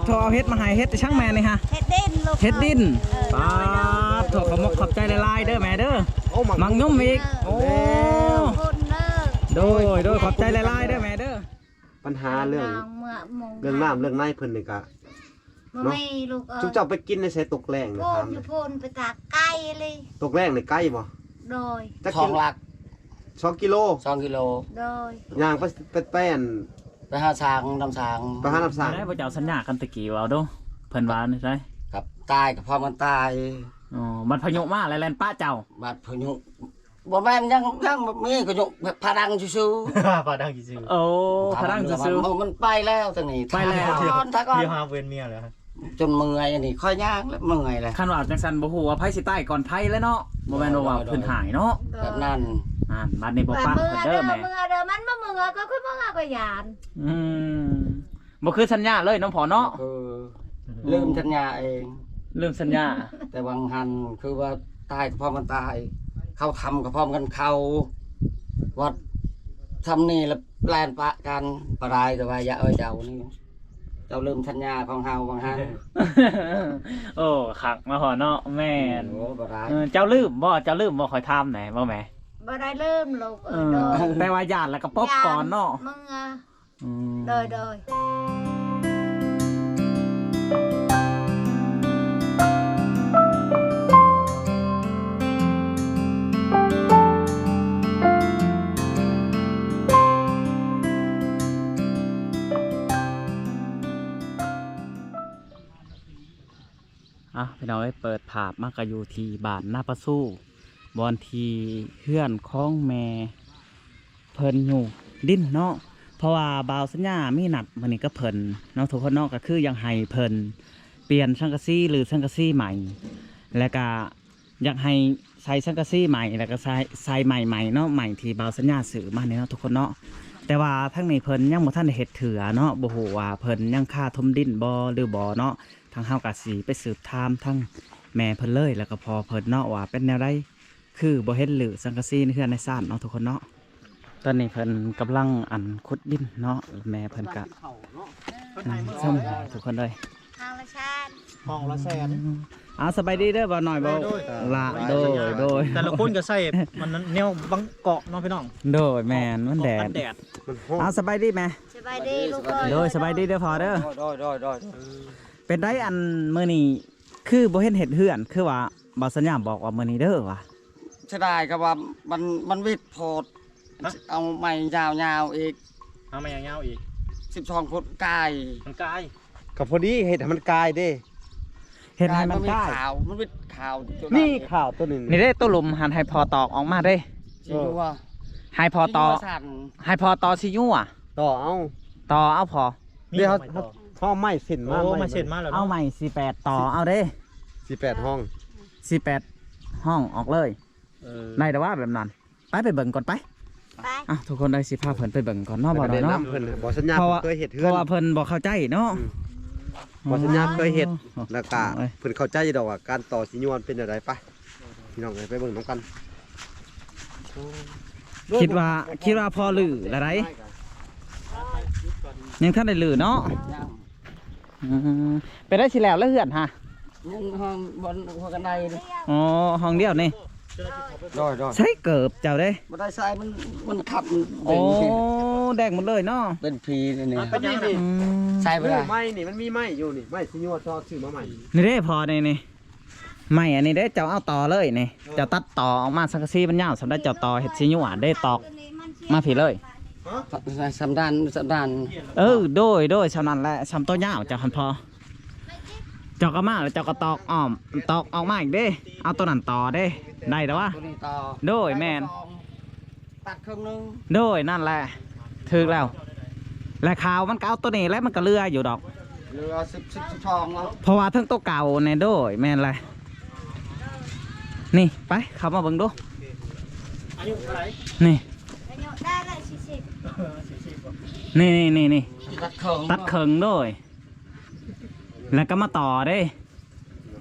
ໂທເອົາເຫັດມາໃຫ້ ເຫັດອີ່ຫຍັງແມ່ນີ້ຮະ? ເຫັດດິນລູກ ເຫັດດິນ ເອີ ປາດໂທ ຂອບມົກຂອບໃຈຫຼາຍໆເດີແມ່ເດີ ໂອ້ ໝາກ ໝາກຍົມອີກ ໂອ້ ຄົນເດີ ໂດຍ ໂດຍ ຂອບໃຈຫຼາຍໆເດີແມ່ເດີ. ບັນຫາເລື່ອງ ເລື່ອງນ້ຳເລື່ອງໃນເພິ່ນນີ້ກະ ບໍ່ມີລູກເອີຍ ຊຸມເຈົ້າໄປກິນໃນໃສຕົກແລ້ງນະ ໂພນ ຖາມ ຢູ່ໂພນໄປຕາກໄກເລີຍ ຕົກແລ້ງນີ້ໄກບໍ່? ໂດຍ ຈັກ ສອງຫຼັກ ສອງກິໂລ ສອງກິໂລ ໂດຍ ຍ່າງໄປ ໄປ ໄປອັນ ໄປຫາຊ້າງ ນຳຊ້າງ ໄປຫານຳຊ້າງ ໄດ້ບໍ່ເຈົ້າສັນຍາກັນແຕ່ກີ້ ເວົ້າດູ ເພິ່ນວ່າແນວໃດ? ກັບຕາຍກໍພ້ອມກັນຕາຍ ອໍ ບັດພາຍຸມາແລ້ວແລ່ນປະເຈົ້າ ບັດພາຍຸ ບໍ່ແມ່ນຫຍັງ ຫຍັງ ມີກໍຍົກພາດັງຊື່ໆ ພາດັງຊື່ໆ ໂອ້ ພາດັງຊື່ໆ ມັນ ມັນໄປແລ້ວ ທາງນີ້ ໄປແລ້ວ ຖາກ່ອນ ຖາກ່ອນ ດຽວຫາເວນເມຍແລ້ວ ຈົນເມື່ອຍ ອັນນີ້ຂ້ອຍຍ່າງແລ້ວເມື່ອຍແລ້ວ ຄັນວ່າຈັ່ງຊັ້ນບໍ່ຮູ້ວ່າໃຜຊິຕາຍກ່ອນໃຜແລ້ວເນາະ ບໍ່ແມ່ນວ່າເພິ່ນຫາຍເນາະ ແບບນັ້ນ ນັ້ນ ບັດນີ້ບໍ່ປະເພິ່ນເດີແມ່ ເມື່ອເດີ ມັນບໍ່ເມື່ອກໍຄືເມື່ອກໍຢ້ານ ອືມ ບໍ່ຄືສັນຍາເລີຍເນາະພໍ່ເນາະ ຄືລືມສັນຍາເອງ ລືມສັນຍາ ແຕ່ຫວ່າງຫັ້ນຄືວ່າຕາຍກໍພ້ອມກັນຕາຍ ເຂົ້າຖ້ຳກໍພ້ອມກັນເຂົ້າ ວັດຖ້ຳນີ້ລະແລ່ນປະກັນ ປະໄດ້ ແຕ່ວ່າຢ່າເອີຍເຈົ້ານີ້ ເຈົ້າລືມສັນຍາຂອງເຮົາຫວ່າງຫັ້ນ ໂອ້ ຄັກເນາະພໍ່ເນາະ ແມ່ນ ໂອ້ ບໍ່ໄດ້ ເອີ ເຈົ້າລືມບໍ່ ເຈົ້າລືມບໍ່ ຂ້ອຍຖາມແດ່ ບໍ່ແມ່? ບໍ່ໄດ້ລືມລູກເອີຍ ເອີ ໂດຍ ແຕ່ວ່າຢ້ານແລ້ວກໍປົບກ່ອນເນາະ ຢ້ານເມື່ອ ອືມ ໂດຍ ໂດຍ ອ່ະ ພີ່ນ້ອງເອີຍ ເປີດພາບມາກໍຢູ່ທີ່ບ້ານນາປະຊູ ບ່ອນທີ່ເຮືອນຂອງແມ່ ເພິ່ນຢູ່ດິນເນາະ ເພາະວ່າບ່າວສັນຍາມີນັດມື້ນີ້ກັບເພິ່ນເນາະ ທຸກຄົນເນາະ ກໍຄືຢາກໃຫ້ເພິ່ນປ່ຽນສັງກະສີ ຫຼື ສັງກະສີໃໝ່ ແລ້ວກະຢາກໃຫ້ໃສ່ສັງກະສີໃໝ່ ແລ້ວກະໃສ່ ໃສ່ໄມ້ໃໝ່ເນາະ ໄມ້ທີ່ບ່າວສັນຍາຊື້ມານີ້ເນາະ ທຸກຄົນເນາະ ແຕ່ວ່າທາງນີ້ເພິ່ນຍັງບໍ່ທັນໄດ້ເຮັດເທື່ອເນາະ ບໍ່ຮູ້ວ່າເພິ່ນຍັງຄາຖົມດິນບໍ່ ຫຼື ບໍ່ເນາະ ທາງເຮົາກະຊິໄປສືບຖາມທາງແມ່ເພິ່ນເລີຍ ແລ້ວກໍພໍ່ເພິ່ນເນາະ ວ່າເປັນແນວໃດ ຄືບໍ່ເຫັນຫຼືສັງກະສີໃນເຮືອນໃນຊານເນາະ ທຸກຄົນເນາະ. ຕອນນີ້ເພິ່ນກຳລັງ ອັນ ຂຸດດິນເນາະ ແມ່ເພິ່ນກະນັ່ງຊົມ ທຸກຄົນເລີຍ ຫ້ອງລະແສນ ຫ້ອງລະແສນ ອືມ ເອົາ ສະບາຍດີເດີ ບ່າວນ້ອຍ ບ່າວຫຼ້າ ໂດຍ ໂດຍ ໂດຍ ແຕ່ລະຄົນກໍໃສ່ມັນແນວບັງເກາະເນາະ ພີ່ນ້ອງ ໂດຍ ແມ່ນ ມັນແດດ ມັນແດດ ມັນຮ້ອນ ເອົາ ສະບາຍດີແມ່ ສະບາຍດີລູກເອີຍ ໂດຍ ສະບາຍດີເດີພໍ່ເດີ ໂດຍ ໂດຍ ໂດຍ ເປັນໃດ ອັນ ມື້ນີ້ຄືບໍ່ເຫັນເຮັດເຮືອນ ຄືວ່າ ບ່າວສັນຍາບອກວ່າມື້ນີ້ເດີວ່າ ເສຍດາຍກໍວ່າມັນ ມັນວິດໂພດ ຮະ ເອົາໄມ້ຍາວໆອີກ ເອົາໄມ້ຍາວໆອີກ ສິບສອງຟຸດກາຍ ມັນກາຍ ກໍພໍດີເຮັດໃຫ້ມັນກາຍເດ້ ເຮັດໃຫ້ມັນກາຍ ກາຍ ມັນມີຂາວ ມັນວິດຂາວຢູ່ ນີ້ຂາວຕົວໜຶ່ງ ນີ້ເດ້ ຕົວຫຼຸມຫັ້ນ ໃຫ້ພໍ່ຕອກອອກມາເດ້ ຊິຢູ່ວ່າ ໃຫ້ພໍ່ຕໍ່ ຊິຢູ່ວ່າຊັ້ນ ໃຫ້ພໍ່ຕໍ່ຊິຢູ່ວ່າ ຕໍ່ເອົາ ຕໍ່ເອົາພໍ່ ນີ້ເຮົາ ເຮົາເອົາໄມ້ເສັ້ນມາ ໂອ້ ໄມ້ ໄມ້ເສັ້ນມາແລ້ວເນາະ ເອົາໄມ້ສີ່ແປດຕໍ່ເອົາເດ້ ສີ່ແປດຫ້ອງ ສີ່ແປດຫ້ອງອອກເລີຍ ເອີ ໄດ້ແຕ່ວ່າແບບນັ້ນ ໄປ ໄປເບິ່ງກ່ອນໄປ ໄປ ອ່ະ ທຸກຄົນເອີຍ ຊິພາເພິ່ນໄປເບິ່ງກ່ອນເນາະ ບໍ່ນ້ອຍເນາະ ເພິ່ນບໍ່ສັນຍາ ເພິ່ນເຄີຍເຮັດເຮືອນ ເພາະວ່າເພິ່ນບໍ່ເຂົ້າໃຈເນາະ ອືມ ບໍ່ສັນຍາເຄີຍເຮັດ ອໍ ແລ້ວກະ ໂອ້ຍ ເພິ່ນເຂົ້າໃຈຢູ່ດອກວ່າການຕໍ່ຊິຍວນເປັນແນວໃດ ໄປ ພີ່ນ້ອງເອີຍ ໄປເບິ່ງນຳກັນ ຄິດວ່າ ຄິດວ່າພໍຮື້ລະໃດ ຍັງທັນໄດ້ຮື້ເນາະ ຍັງ ອືມ ເປັນໄດ້ຊິແລ້ວລະເຮືອນຫະ ຍັງຫ້ອງບ່ອນຫົວກັນໄດ ອໍ ຫ້ອງດຽວນີ້ ໂດຍ ໂດຍ ໃຊ້ເກີບເຈົ້າເດ້ ບໍ່ໄດ້ໃສ່ ມັນ ມັນຂັບ ມັນ ໂອ້ ແດງໝົດເລີຍເນາະ ເປັນຜີນີ້ ອືມ ໃສ່ບໍ່ໄດ້ ໄມ້ນີ້ ມັນມີໄມ້ຢູ່ນີ້ ໄມ້ຊິຍວນ ຊອກຊື້ມາໃໝ່ ນີ້ເດ້ພໍ່ ນີ້ ນີ້ ໄມ້ອັນນີ້ເດ້ ເຈົ້າເອົາຕໍ່ເລີຍນີ້ ເຈົ້າຕັດຕໍ່ອອກມາ ສັງກະສີມັນຍາວສ່ຳໃດ ເຈົ້າຕໍ່ເຮັດຊິຍວນເດ້ ຕອກມາພີ້ເລີຍ ສຳດານ ສຳດານ ເອີ ໂດຍ ໂດຍ ສ່ຳນັ້ນແຫຼະ ສ່ຳໂຕຍາວເຈົ້າຫັ້ນພໍ ເຈົ້າກໍມາແລ້ວເຈົ້າກໍຕອກອ້ອມ ຕອກອອກມາອີກເດ້ ເອົາໂຕນັ້ນຕໍ່ເດ້ ໄດ້ແລ້ວວະ ໂຕນີ້ຕໍ່ ໂດຍ ແມ່ນ ຕັດເຄິ່ງໜຶ່ງ ໂດຍ ນັ້ນແຫຼະ ຖືກແລ້ວ ແລະ ຂາວມັນກໍເອົາໂຕນີ້ແຫຼະ ມັນກໍເຫຼືອຢູ່ດອກ ເຫຼືອສິບ ສິບສອງເນາະ ເພາະວ່າເທິງໂຕເກົ່າແນ່ ໂດຍ ແມ່ນແຫຼະ ນີ້ ໄປ ເຂົ້າມາເບິ່ງດູ ອາຍຸເທົ່າໃດ ນີ້ ອາຍຸໄດ້ລະສີ່ສິບ ເອີ ສີ່ສິບ ນີ້ ນີ້ ນີ້ ຕັດເຄິ່ງ ຕັດເຄິ່ງ ໂດຍ ແລ້ວກໍມາຕໍ່ເດ້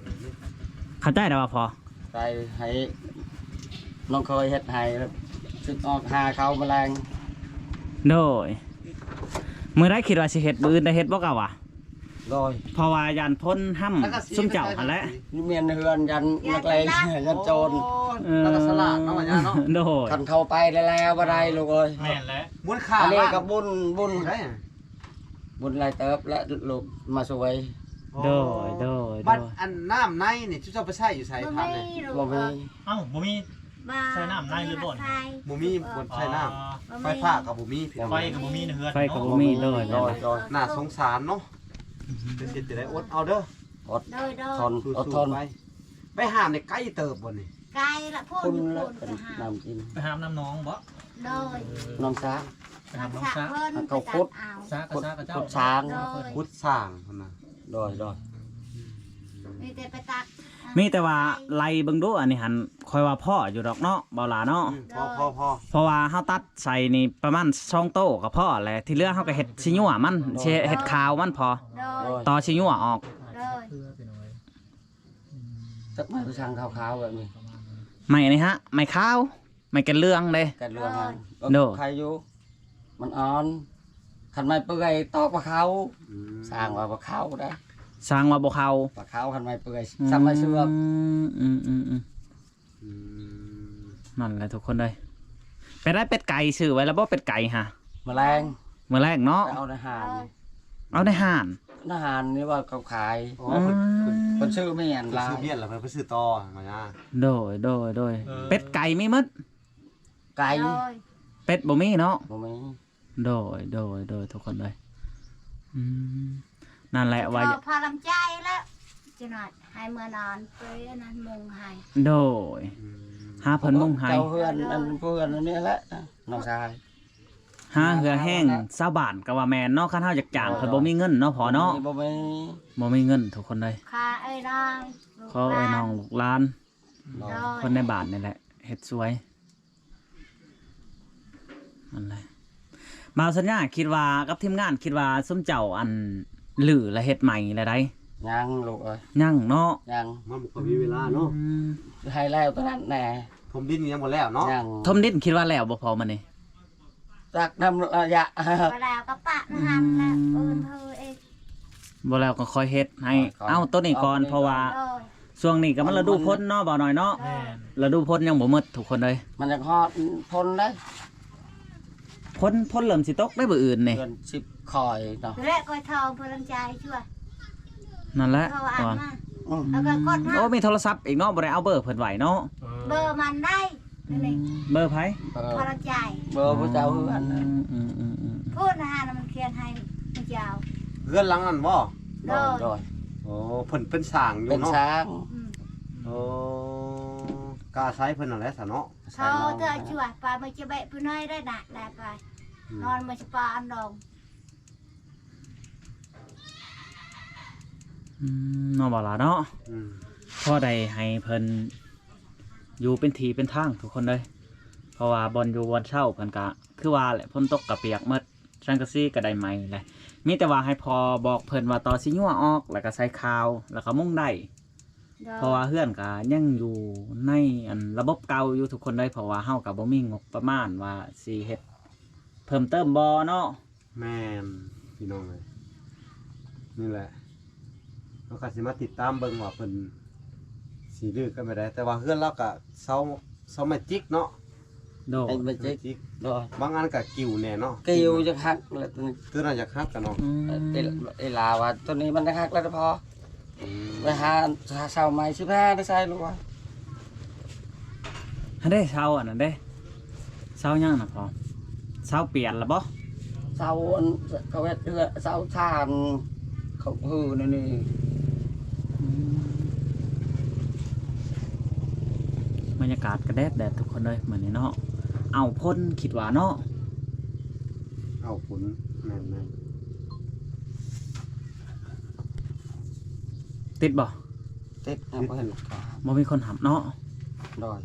ເຂົ້າໃຈແລ້ວວ່າພໍ່ ໃສ່ໃຫ້ນ້ອງເຄີຍເຮັດໃຫ້ ແລ້ວຊິອອກຫາເຂົ້າມາແລງ ໂດຍ ມື້ໃດຄິດວ່າຊິເຮັດ ມື້ອື່ນໄດ້ເຮັດບໍ່ກະວ່າ ຊິ ໂດຍ ເພາະວ່າຢ້ານພົນຫ້ຳຊຸມເຈົ້າຫັ້ນແຫຼະ. ນີ້ແມ່ນເຮືອນຢ້ານນັກເລງ ຢ້ານໂຈນ. ເອີ ແລ້ວກໍສະຫຼາດເນາະ ວ່າຫຍັງເນາະ. ໂດຍ ຄັນເຂົ້າໄປແລ້ວບໍ່ໄດ້ລູກເອີຍ. ແມ່ນແຫຼະ. ມູນຄ່າ ອັນນີ້ກໍບຸນ ບຸນ ບຸນຫຼາຍເຕີບແຫຼະ ລູກມາຊ່ວຍ. ໂດຍ ໂດຍ ບັດອັນນ້ຳໃນນີ້ ເຈົ້າໄປໃຊ້ຢູ່ໃສ? ບໍ່ມີ ພານີ້ ບໍ່ມີ. ເອົ້າ ບໍ່ມີ ໃຊ້ນ້ຳໃນຫຼືບໍ່? ບໍ່ມີບ່ອນໃຊ້ນ້ຳ. ອໍ ໄຟຟ້າກໍບໍ່ມີ ພີ່ນ້ອງ. ໄຟກໍບໍ່ມີໃນເຮືອນ. ໄຟກໍບໍ່ມີເນາະ. ໂດຍ ໂດຍ ໂດຍ ໜ້າສົງສານເນາະ. ອືມ ເຮັດຈັ່ງໃດ ອົດເອົາເດີ. ອົດ ໂດຍ ໂດຍ ທົນ ອົດທົນໄປ. ໄປຫາມນີ້ໄກເຕີບບໍ່ນີ້? ໄກລະ ພຸ້ນ ພຸ້ນລະ ໄປຫາມ ໄປຫາມນ້ຳໜອງບໍ່? ໂດຍ ນ້ອງສາ ໄປຫາມນ້ອງສາ ເພິ່ນ ເຂົາຂຸດ ໄປຕັກເອົາ ສາ ຂຸດ ສາ ຂຸດສາງ ໂດຍ ຂຸດສາງພຸ້ນນະ. ໂດຍ ໂດຍ ມີແຕ່ໄປຕັກ ມີແຕ່ວ່າໄລ່ເບິ່ງດູ ອັນນີ້ຫັ້ນ ຂ້ອຍວ່າພໍຢູ່ດອກເນາະ ເບົາຫຼ້າເນາະ. ອືມ ພໍ ພໍ ພໍ ເພາະວ່າເຮົາຕັດໃສ່ນີ້ປະມານສອງໂຕກໍພໍແຫຼະ ທີ່ເຫຼືອເຮົາກໍເຮັດສີຍົວມັນ ໂດຍ ຊິເຮັດຂາວມັນພໍ. ໂດຍ ຕໍ່ສີຍົວອອກ. ໂດຍ ຈັກໄມ້ໄປສັ່ງຂາວໆແບບນີ້ ໄມ້ນີ້ຫະ ໄມ້ຂາວ ໄມ້ແກ່ນເຫຼືອງເດ້ ແກ່ນເຫຼືອງຫັ້ນ. ໂດຍ ໄຂ່ຢູ່ ມັນອ່ອນ. ຄັນໄມ້ເປື່ອຍຕອກປາເຂົ້າ. ອືມ ສ້າງວ່າປາເຂົ້າໄດ໋ ສ້າງວ່າບໍ່ເຂົ້າ ປາເຂົ້າ ຄັນໄມ້ເປື່ອຍ ອືມ ສ່ຳໄມ້ເຊືອກ. ອືມ ອືມ ອືມ ອືມ ນັ້ນແຫຼະທຸກຄົນເອີຍ. ເປັດໄດ້ ເປັດໄກ່ຊື້ໄວ້ແລ້ວບໍ່? ເປັດໄກ່ຫະ ມື້ແລງ ມື້ແລງເນາະ ໄປເອົາໃນຮ້ານ. ເອົາໃນຮ້ານ ໃນຮ້ານນີ້ວ່າເຂົາຂາຍ. ອໍ ເພິ່ນ ເພິ່ນ ເພິ່ນຊື້ມ້ຽນຫຼາຍ ຊື້ມ້ຽນແລ້ວເພິ່ນໄປຊື້ຕໍ່ມານະ. ໂດຍ ໂດຍ ໂດຍ ເອີ ເປັດໄກ່ມີໝົດ. ໄກ່ ໂດຍ ເປັດບໍ່ມີເນາະ ບໍ່ມີ. ໂດຍ ໂດຍ ໂດຍ ທຸກຄົນເອີຍ. ອືມ ນັ້ນແຫຼະວ່າ ພໍລຳໃຈແລ້ວ ຈັກໜ້ອຍໃຫ້ເມືອນອນ ເພິ່ນນັ້ນມຸງໃຫ້. ໂດຍ ອືມ ຫາເພິ່ນມຸງໃຫ້. ເຈົ້າເຮືອນ ອັນ ເພື່ອນອັນນີ້ແຫຼະ ນ້ອງຊາຍ ຫາເຫື່ອແຮງຊາວບ້ານກໍວ່າແມ່ນເນາະ. ຄັນເຮົາຢາກຈ້າງເພິ່ນ ບໍ່ມີເງິນເນາະ ພໍ່ເນາະ ບໍ່ມີ ບໍ່ມີເງິນທຸກຄົນເອີຍ. ຂໍເອື້ອຍນ້ອງ ຂໍເອື້ອຍນ້ອງ ລູກຫຼານ ລູກຫຼານ ໂດຍ ຄົນໃນບ້ານນີ້ແຫຼະເຮັດຊ່ວຍ. ນັ້ນແຫຼະ ບ່າວສັນຍາຄິດວ່າ ກັບທີມງານຄິດວ່າ ຊຸມເຈົ້າ ອັນ ຮື້ລະເຮັດໃໝ່ລະໃດ? ຍັງລູກເອີຍ ຍັງເນາະ ຍັງ ມັນບໍ່ຄ່ອຍມີເວລາເນາະ. ອືມ ໃຫ້ແລ້ວຕົວນັ້ນແດ່ ຖົມດິນຍັງບໍ່ແລ້ວເນາະ. ຍັງ ຖົມດິນຄິດວ່າແລ້ວບໍ່ພໍມື້ນີ້? ຈັກນຳລະຍະ ບໍ່ແລ້ວກໍປະນະຫັ້ນແຫຼະ ອືມ ເອີ້ນເພິ່ນອີກ ບໍ່ແລ້ວກໍຄ່ອຍເຮັດໃຫ້. ຄ່ອຍໆ ເອົາ ໂຕນີ້ກ່ອນ ເອົາ ເພາະວ່າ ໂດຍ ຊ່ວງນີ້ກໍມັນລະດູຝົນເນາະ ບ່າວນ້ອຍເນາະ. ແມ່ນ ລະດູຝົນຍັງບໍ່ໝົດທຸກຄົນເອີຍ. ມັນຍັງຮອດຝົນເດ້ ຝົນ ຝົນເລີ່ມຊິຕົກໄດ້ມື້ອື່ນນີ້ ເດືອນສິບຄ່ອຍເນາະ. ແລະກໍເທົ່າເພິ່ນລຳໃຈຊົ່ວ ນັ້ນແຫຼະ ເພາະວ່າ ວ່າ ອືມ ແລ້ວກໍກົດມາ. ໂອ້ ມີໂທລະສັບອີກເນາະ ບໍ່ໄດ້ເອົາເບີເພິ່ນໄວ້ເນາະ. ເບີມັນໄດ້ ອືມ ເບີໃຜ? ເບີ ພະລະຈາຍ ເບີຜູ້ເຈົ້າເຮືອນ. ອືມ ອືມ ອືມ ອືມ ພຸ້ນນະ ມັນຂຽນໃຫ້ຜູ້ເຈົ້າ. ເຮືອນຫຼັງນັ້ນບໍ່? ໂດຍ ໂດຍ ໂອ້ ເພິ່ນເປັນຊ່າງຢູ່ເນາະ ເປັນຊ່າງ. ອືມ ໂອ້ ກໍອາໄສເພິ່ນນັ້ນແຫຼະຊະເນາະ. ເຂົາເທື່ອຊ່ວຍໄປ ມັນຈະແບະຜູ້ນ້ອຍໄດ້ນະ ໄດ້ໄປ ອືມ ນອນ ມັນຈະປາອັນດອງ. ອືມ ເນາະ ບໍ່ລະເນາະ. ອືມ ພໍໄດ້ໃຫ້ເພິ່ນຢູ່ເປັນທີ່ເປັນທາງທຸກຄົນເອີຍ ເພາະວ່າບ່ອນຢູ່ບ່ອນເຊົາເພິ່ນກະຄືວ່າແຫຼະ ຝົນຕົກກະປຽກໝົດ ສັງກະສີກະໄດ້ໃໝ່ແຫຼະ. ມີແຕ່ວ່າໃຫ້ພໍ່ບອກເພິ່ນວ່າຕໍ່ສີຍົວອອກ ແລ້ວກະໃສ່ຂາວ ແລ້ວກະມຸງໄດ້. ໂດຍ ເພາະວ່າເຮືອນກະຍັງຢູ່ໃນ ອັນ ລະບົບເກົ່າຢູ່ທຸກຄົນເອີຍ ເພາະວ່າເຮົາກະບໍ່ມີງົບປະມານວ່າຊິເຮັດເພີ່ມເຕີມບໍ່ເນາະ. ແມ່ນ ພີ່ນ້ອງເອີຍ ນີ້ແຫຼະ ເຮົາກໍຊິມາຕິດຕາມເບິ່ງວ່າເພິ່ນຊິຮື້ກັນແບບໃດ ແຕ່ວ່າເຮືອນລາວກໍເສົາ ເສົາໄມ້ຈິກເນາະ. ໂດຍ ໄມ້ຈິກ ໄມ້ຈິກ ໂດຍ ບາງອັນກໍກິວແດ່ເນາະ ກິວຢາກຫັກແລ້ວ ຕົວນັ້ນຢາກຫັກກັນເນາະ. ອືມ ເອີ ເອ ເອລາວ່າຕົວນີ້ມັນຢາກຫັກແລ້ວພໍ. ອືມ ໄປຫາ ຫາເສົາໃໝ່ຊິແຜ່ໄດ້ໃສ່ລູກວ່າ. ຫັ້ນເດ້ ເສົາອັນນັ້ນເດ້ ເສົາຫຍັງນະພໍ່? ເສົາປ່ຽນລະບໍ່? ເສົາອັນ ເຂົາເຮັດເຮືອນ ເສົາຊານ ເຂົາຮືນັ້ນນີ້. ອືມ ບັນຍາກາດກະແດດໆ ທຸກຄົນເອີຍ ມື້ນີ້ເນາະ. ເອົ້າ ຝົນ ຄິດວ່າເນາະ ເອົ້າ ຝົນ ແມ່ນໆ. ຕິດບໍ່? ຕິດ ຍັງບໍ່ເຫັນລູກຄ້າ ບໍ່ມີຄົນຮັບເນາະ. ໂດຍ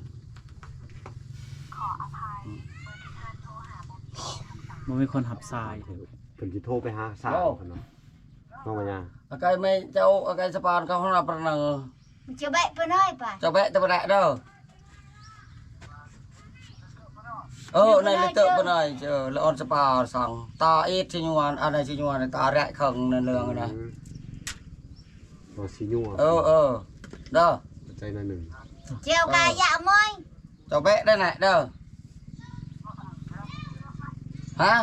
ບໍ່ມີຄົນຮັບສາຍ. ເພິ່ນຊິໂທໄປຫາສາວເພິ່ນເນາະ ນ້ອງມາຍາ. ອາໄກແມ່ເຈົ້າ ອາໄກສະປານເຂົາຮັບປະເນີ ຈະແບະປະເນີໄປ ຈະແບະແຕ່ບໍ່ໄດ້ເດີ. ເອີ ໃນລະເຕີບປະເນີ ເຈີ ລະອອນສະປາສັງ ຕາເອດຊິຍວນ ອັນໃນຊິຍວນ ຕາແຣະເຄິ່ງໃນເລື່ອງນະ. ອືມ ບໍ່ຊິຍົວ ເອີ ເອີ ເດີ ໃຈໜ້ອຍໜຶ່ງ Chiều cà dạ môi. ເຈົ້າແບະໄດ້ນະເດີ ຮະ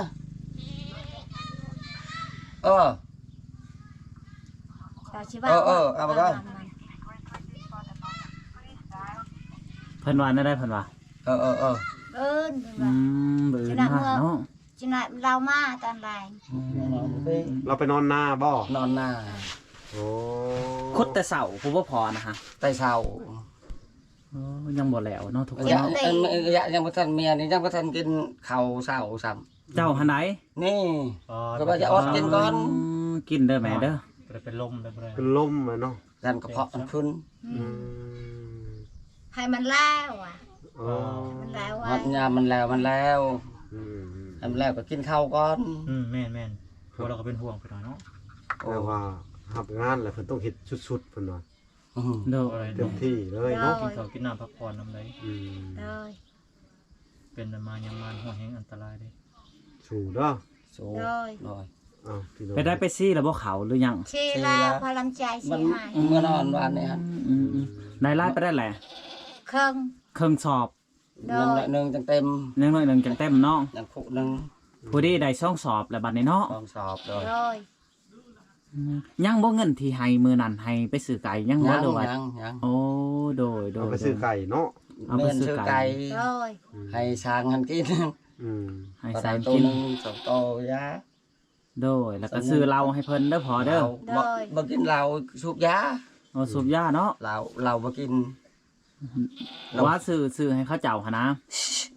ເອີ Tao chỉ ເອີ bảo ເອີ con ເອົາໄປກ່ອນ làm mày. ເພິ່ນວ່າແນວໃດເພິ່ນວ່າ ເອີ ເອີ ເອີ Ơn, ອື ơn ມ ມື້ອື່ນມາເນາະ Chứ lại lao ma toàn lại. ອືມ ລາວໄປນອນນາບໍ່? ນອນນາ ໂອ້ ຂຸດແຕ່ເຊົ້າພຸ້ນບໍ່ພໍນະຮະ ແຕ່ເຊົ້າ ໂອ້ ຍັງບໍ່ແລ້ວເນາະທຸກຄົນ ຍັງ ເນາະ ຍັງ ຍັງບໍ່ທັນ ເມຍນີ້ຍັງບໍ່ທັນກິນເຂົ້າເຊົ້າຊ້ຳ ເຈົ້າຫັ້ນໃດ? ນີ້ ອໍ ກໍວ່າຈະອອດກິນກ່ອນ ກິນເດີແມ່ເດີ ບໍ່ໄດ້ເປັນລົມເດີ ບໍ່ໄດ້ ເປັນລົມແມ່ນເນາະ ຢ້ານກະເພາະມັນຂຶ້ນ ອືມ ໃຫ້ມັນແລ້ວອະ ອໍ ໃຫ້ມັນແລ້ວໄວ ຮອດຍາມມັນແລ້ວ ມັນແລ້ວ ອືມ ໃຫ້ມັນແລ້ວກໍກິນເຂົ້າກ່ອນ ອືມ ແມ່ນໆ ພວກເຮົາກໍເປັນຫ່ວງເພິ່ນເນາະ ໂອ້ ແຕ່ວ່າຮັບງານແລ້ວເພິ່ນຕ້ອງເຮັດສຸດໆ ເພິ່ນວ່າ ອືມ ໂດຍ ເຕັມທີ່ເລີຍເນາະ ໂດຍ ກິນເຂົ້າກິນນ້ຳພັກຜ່ອນນຳໃດ ອືມ ໂດຍ ເປັນມາຍາມມານຮ້ອນແຮງອັນຕະລາຍເດ້ ສູ້ເດີ ສູ້ ໂດຍ ໂດຍ ອ້າວ ໄປໄດ້ໄປຊີແລ້ວບໍ່ເຂົ້າຫຼືຍັງ? ຊີແລ້ວ ພໍລຳໃຈ ຊີໃຫ້ ເມື່ອນອນວານນີ້ຫັ້ນ ອືມ ອືມ ໄດ້ຫຼາຍປານໃດແຫຼະ? ເຄິ່ງ ເຄິ່ງສອບ ໂດຍ ຍັງໜ້ອຍໜຶ່ງຈັ່ງເຕັມ ຍັງໜ້ອຍໜຶ່ງຈັ່ງເຕັມເນາະ ຍັງຄຸໜຶ່ງ ພໍດີໄດ້ສອງສອບແລ້ວບັດນີ້ເນາະ ສອງສອບ ໂດຍ ໂດຍ ອືມ ຍັງບໍ່ເງິນທີ່ໃຫ້ມື້ນັ້ນ ໃຫ້ໄປຊື້ໄກ່ຍັງບໍ່ ຫຼືວ່າ ຍັງ ຍັງ ໂອ້ ໂດຍ ໂດຍ ເອົາໄປຊື້ໄກ່ເນາະ ເອົາໄປຊື້ໄກ່ ແມ່ນ ຊື້ໄກ່ ໂດຍ ອືມ ໃຫ້ຊ້າງຫັ້ນກິນ ອືມ ໃຫ້ຊ້າງກິນ ໂຕໜຶ່ງສອງໂຕ ຢາ ໂດຍ ແລ້ວກໍຊື້ເຫຼົ້າໃຫ້ເພິ່ນເດີພໍ່ເດີ ໂດຍ ບໍ່ກິນເຫຼົ້າ ສູບຢາ ໂອ້ ສູບຢາເນາະ ເຫຼົ້າ ເຫຼົ້າບໍ່ກິນ ວ່າຊື້ ຊື້ໃຫ້ເຂົາເຈົ້າຫັ້ນນະ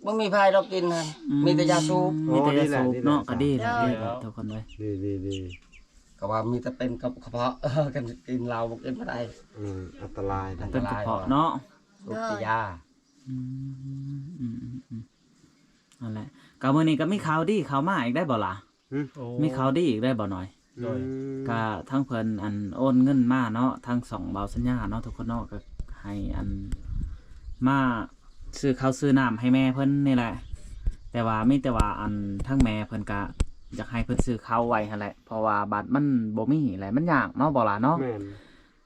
ບໍ່ມີໃຜດອກກິນຫັ້ນ ອືມ ມີແຕ່ຢາສູບ ມີແຕ່ຢາສູບເນາະ ໂອ້ ດີແຫຼະ ກໍດີແຫຼະ ໂດຍ ທຸກຄົນເອີຍ ດີໆໆ ກໍວ່າມີແຕ່ເປັນກະເພາະ ຄັນກິນເຫຼົ້າບໍ່ກິນບໍ່ໄດ້ ອືມ ອັນຕະລາຍ ເປັນກະເພາະເນາະ ສູບແຕ່ຢາ ໂດຍ ອືມ ອືມ ອືມ ນັ້ນແຫຼະ ກໍມື້ນີ້ກໍມີຂ່າວດີເຂົ້າມາອີກໄດ້ບໍ່ລະ? ຫຶ? ໂອ້ ມີຂ່າວດີອີກໄດ້ບໍ່ນ້ອຍ? ໂດຍ ອືມ ກະທັງເພິ່ນ ອັນ ໂອນເງິນມາເນາະ ທັງຊ່ອງເບົາສັນຍາເນາະ ທຸກຄົນເນາະ ກະໃຫ້ ອັນ ມາຊື້ເຂົ້າຊື້ນ້ຳໃຫ້ແມ່ເພິ່ນນີ້ແຫຼະ ແຕ່ວ່າ ມີແຕ່ວ່າ ອັນ ທັງແມ່ເພິ່ນກະຢາກໃຫ້ເພິ່ນຊື້ເຂົ້າໄວ້ຫັ້ນແຫຼະ ເພາະວ່າບັດມັນບໍ່ມີແຫຼະ ມັນຍາກເນາະ ບໍ່ລະເນາະ? ແມ່ນ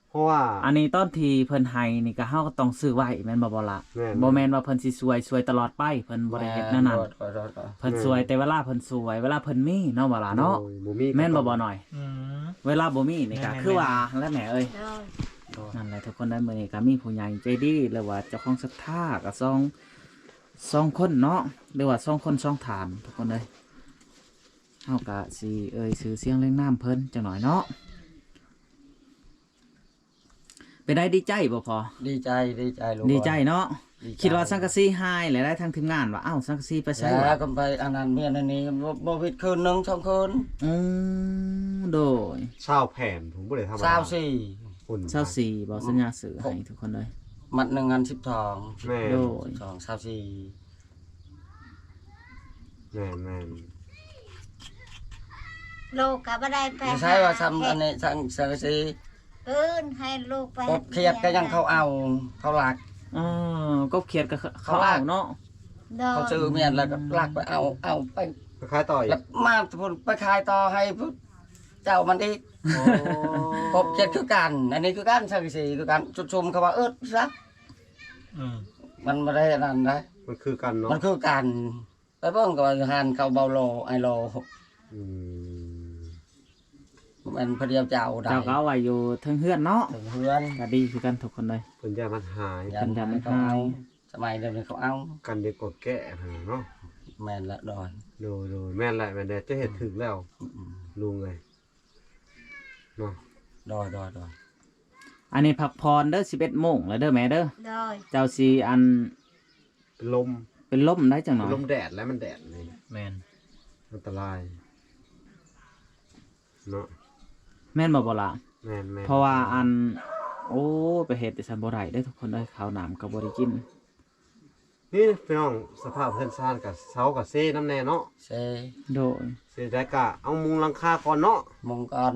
ເພາະວ່າ ອັນນີ້ຕອນທີ່ເພິ່ນໃຫ້ນີ້ກະເຮົາກໍຕ້ອງຊື້ໄວ້ແມ່ນບໍ່ ບໍ່ລະ? ແມ່ນ ບໍ່ແມ່ນວ່າເພິ່ນຊິຊ່ວຍ ຊ່ວຍຕະຫຼອດໄປ ເພິ່ນບໍ່ໄດ້ເຮັດແນວນັ້ນ ແມ່ນ ບໍ່ ບໍ່ ບໍ່ ເພິ່ນ ແມ່ນ ຊ່ວຍແຕ່ເວລາເພິ່ນຊ່ວຍ ເວລາເພິ່ນມີເນາະ ບໍ່ລະເນາະ? ໂດຍ ບໍ່ມີ ແມ່ນບໍ່ ບໍ່ນ້ອຍ? ອືມ ເວລາບໍ່ມີນີ້ກະ ແມ່ນໆໆ ຄືວ່າຫັ້ນແຫຼະແມ່ເອີຍ ໂດຍ ນັ້ນແຫຼະທຸກຄົນເດີ ມື້ນີ້ກະມີຜູ້ໃຫຍ່ໃຈດີ ຫຼືວ່າເຈົ້າຂອງສັດທາກະສອງ ສອງຄົນເນາະ ຫຼືວ່າສອງຄົນສອງທ່ານ ທຸກຄົນເອີຍ ເຮົາກະຊິເອີ່ຍຊື່ສຽງລຽງນາມເພິ່ນຈັກໜ້ອຍເນາະ. ເປັນໃດ ດີໃຈບໍ່ພໍ່? ດີໃຈ ດີໃຈລູກ ດີໃຈເນາະ ດີໃຈ ຄິດວ່າສັງກະສີຫາຍແລ້ວ ທາງທີມງານວ່າ ເອົ້າ ສັງກະສີໄປໃສ ແລ້ວກໍໄປອັນນັ້ນເມຍອັນນີ້ ບໍ່ ບໍ່ຜິດຄືນໜຶ່ງສອງຄືນ ອືມ ໂດຍ ຊາວແຜ່ນ ຜົມບໍ່ໄດ້ທຳມະດາ ຊາວສີ່ ພຸ້ນ ຊາວສີ່ ເບົາສັນຍາຊື້ໃຫ້ທຸກຄົນເລີຍ ມັດໜຶ່ງອັນສິບສອງ ແມ່ນ ໂດຍ ສິບສອງ ຊາວສີ່ ແມ່ນໆ ລູກກໍບໍ່ໄດ້ໄປ ບໍ່ໃຊ່ວ່າ ຫາ ຊຳອັນນີ້ ສັງ ສັງກະສີ ເອີ້ນໃຫ້ລູກໄປ ກົບຂຽດກໍຍັງເຂົາເອົາ ເຂົາລັກ ເອີ ກົບຂຽດກໍເຂົາ ເຂົາລັກ ເອົາເນາະ ໂດຍ ເຂົາຊື້ແມ່ນແລ້ວກໍລັກໄປເອົາ ເອົາໄປ ໄປຂາຍຕໍ່ອີກ ແລ້ວມາພຸ້ນໄປຂາຍຕໍ່ໃຫ້ຜູ້ເຈົ້າມັນອີກ ໂອ້ ກົບຂຽດຄືກັນ ອັນນີ້ຄືກັນ ສັງກະສີຄືກັນ ຈຸດຊຸມເຂົາວ່າເອິດຊະ ອືມ ມັນບໍ່ໄດ້ອັນນັ້ນນະ ມັນຄືກັນເນາະ ມັນຄືກັນ ໄປເບິ່ງກໍວ່າຢູ່ຮ້ານເຂົາເບົາໂລ ໄອໂລ ອືມ ແມ່ນຜູ້ດຽວເຈົ້າໃດ ເຈົ້າກໍເອົາໄວ້ຢູ່ເທິງເຮືອນເນາະ ເທິງເຮືອນ ກໍດີຄືກັນທຸກຄົນເລີຍ ເພິ່ນຢ້ານມັນຫາຍ ຢ້ານ ເພິ່ນຢ້ານມັນຫາຍ ສະໄໝດຽວນີ້ເຂົາເອົາ ກັນດີກວ່າແກະຫັ້ນເນາະ ແມ່ນລະ ໂດຍ ໂດຍໆ ແມ່ນແຫຼະ ແມ່ນແຫຼະ ເຈົ້າເຮັດຖືກແລ້ວ ອືມໆ ລຸງເອີຍ ເນາະ ໂດຍໆໆ ອັນນີ້ພັກຜ່ອນເດີ ສິບເອັດໂມງແລ້ວເດີແມ່ເດີ ໂດຍ ເຈົ້າຊິອັນ ເປັນລົມ ເປັນລົມໄດ້ຈັກໜ້ອຍ ເປັນລົມແດດ ແລ້ວມັນແດດນີ້ ແມ່ນ ອັນຕະລາຍເນາະ ແມ່ນບໍ່ ບໍ່ລະ? ແມ່ນໆ ເພາະວ່າອັນ ໂອ້ ໄປເຮັດຈັ່ງຊັ້ນບໍ່ໄດ້ເດີທຸກຄົນເອີຍ ເຂົ້ານ້ຳກໍບໍ່ໄດ້ກິນ ນີ້ພີ່ນ້ອງ ສະພາບເຮືອນຊານກໍເຊົາກໍເຊນຳແດ່ເນາະ ເຊ ໂດຍ ເຊໄດ້ກະເອົາມຸງຫຼັງຄາກ່ອນເນາະ ມຸງກ່ອນ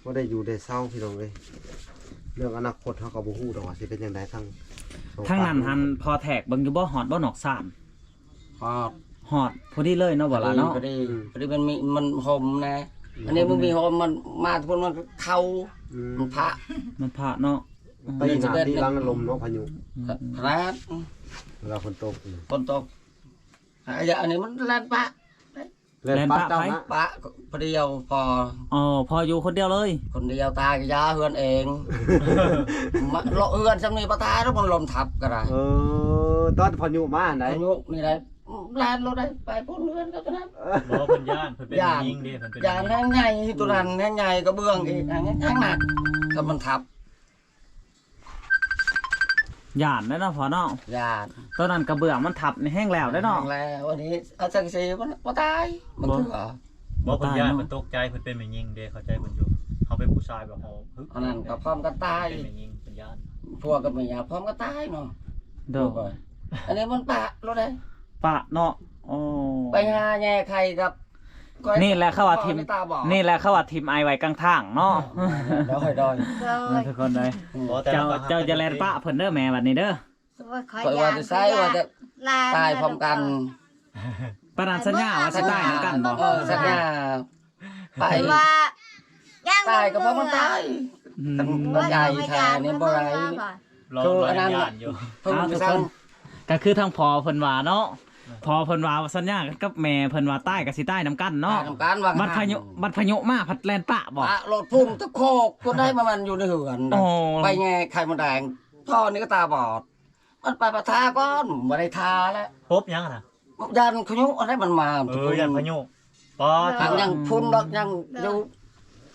ບໍ່ໄດ້ຢູ່ໄດ້ເຊົາພີ່ນ້ອງເອີຍ ເລື່ອງອະນາຄົດເຮົາກໍບໍ່ຮູ້ດອກວ່າຊິເປັນຈັ່ງໃດ ທາງ ທາງນັ້ນຫັ້ນ ພໍ່ແທກເບິ່ງຢູ່ບໍ່ ຮອດບໍ່ນອກຊານ? ຮອດ ຮອດພໍດີເລີຍເນາະ ບໍ່ລະເນາະ ພໍດີ ອືມ ພໍດີ ມັນມີ ມັນຮົ່ມແດ່ ອືມ ອັນນີ້ມັນມີຮົ່ມ ມັນມາພຸ້ນ ມັນເຂົ້າ ອືມ ມັນພະ ມັນພະເນາະ. ອືມ ໄປຫາທີ່ຫຼັງລົມເນາະ ພາຍຸ ອືມ ຂະໜາດ ເວລາຝົນຕົກ ຝົນຕົກ ອາ ອັນນີ້ມັນແລ່ນປະ ແລ່ນປະ ແລ່ນປະ ເຈົ້ານະ ປະຜູ້ດຽວພໍ ອໍ ພໍຢູ່ຄົນດຽວເລີຍ ຄົນດຽວ ຕາຍກໍຢາເຮືອນເອງ ມາເລາະເຮືອນຊ່ຳນີ້ບໍ່ຕາຍດອກ ມັນລົມທັບກໍໄດ້. ເອີ ຕອນພາຍຸມາຫັ້ນໃດ ພາຍຸນີ້ໄດ ແລ່ນໂລດໄດ ໄປພຸ້ນເຮືອນກໍຕະນັ້ນ. ບໍ່ ເພິ່ນຢ້ານ ເພິ່ນເປັນແມ່ຍິງເດ້ ເພິ່ນເປັນ ຢ້ານແຮງໃຫຍ່ ໂຕນັ້ນແຮງໃຫຍ່ ກະເບື້ອງອີກ ແຮງ ແຮງໜັກ ກໍມັນທັບ. ຢ້ານແລ້ວເນາະພໍ່ເນາະ ຢ້ານ ຕອນນັ້ນກະເບື້ອງມັນທັບນີ້ແຮງແລ້ວເດ້ເນາະ ແຮງແລ້ວ. ອັນນີ້ເອົາຈັ່ງຊີ້ມັນບໍ່ຕາຍ ມັນ ບໍ່ ຄືວ່າ ບໍ່ ເພິ່ນຢ້ານ ເພິ່ນຕົກໃຈ ເພິ່ນເປັນແມ່ຍິງເດ້ ເຂົ້າໃຈເພິ່ນຢູ່. ເຮົາເປັນຜູ້ຊາຍແບບເຮົາ ອັນນັ້ນກໍພ້ອມກັນຕາຍ ເປັນແມ່ຍິງ ເພິ່ນຢ້ານ ຜົວກັບເມຍພ້ອມກັນຕາຍເນາະ. ໂດຍ ອັນນີ້ມັນປະໂລດເດ້ ປະເນາະ. ໂອ້ ໄປຫາແຍ່ໄຂ່ກັບ ນີ້ແຫຼະເຂົາວ່າຖິ້ມ ນີ້ແຫຼະເຂົາວ່າຖິ້ມອ້າຍໄວ້ກາງທາງເນາະ. ໂດຍ ໂດຍ ໂດຍ ທຸກຄົນເດີ ເຈົ້າ ເຈົ້າຢ່າແລ່ນປະເພິ່ນເດີແມ່ ບັດນີ້ເດີ. ໂອ້ຍ ຂ້ອຍວ່າ ຢ້ານ ແຕ່ໃສວ່າຈະຕາຍພ້ອມກັນ ປານນັ້ນສັນຍາວ່າຊິຕາຍນຳກັນບໍ່? ເອີ ສັນຍາ ໄປ ວ່າ ຕາຍກໍພໍມັນຕາຍ ອືມ ຄັນໃຫຍ່ແທ້ນີ້ບໍ່ໄດ້ ລອງ ຄືອັນນັ້ນ ລອງຢ້ານຢູ່ ເພິ່ນ ເອົາ ທຸກຄົນ ກໍຄືທາງພໍ່ເພິ່ນວ່າເນາະ ອືມ ພໍ່ເພິ່ນວ່າສັນຍາກັນກັບແມ່ເພິ່ນວ່າຕາຍກໍຊິຕາຍນຳກັນເນາະ ຕາຍນຳກັນວ່າ ບັດພາຍຸ ບັດພາຍຸມາພັດແລ່ນປະບໍ່? ປະໂລດພຸ້ນຕະໂຄກ ຄົນໃດມາມັນຢູ່ໃນເຮືອນ ໂອ້ ໄປແຍ່ໄຂ່ມົດແດງ ພໍ່ນີ້ກໍຕາບອດ ມັນໄປປະທາກ່ອນ ບໍ່ໄດ້ທາແລ້ວ. ພົບຫຍັງນະ? ຢ້ານພາຍຸ ອັນໃດມັນມາ ເອີ ຢ້ານພາຍຸ ປາດ ຍັງພຸ້ນດອກ ຍັງຢູ່